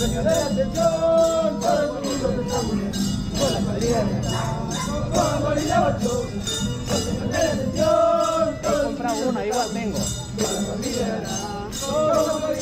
Dueño de la atención, todo el mundo se está muriendo. Con la cuadrilla de con Gorila 8. Dueño de la atención, He comprado una, igual tengo. Con la cuadrilla de con Gorila.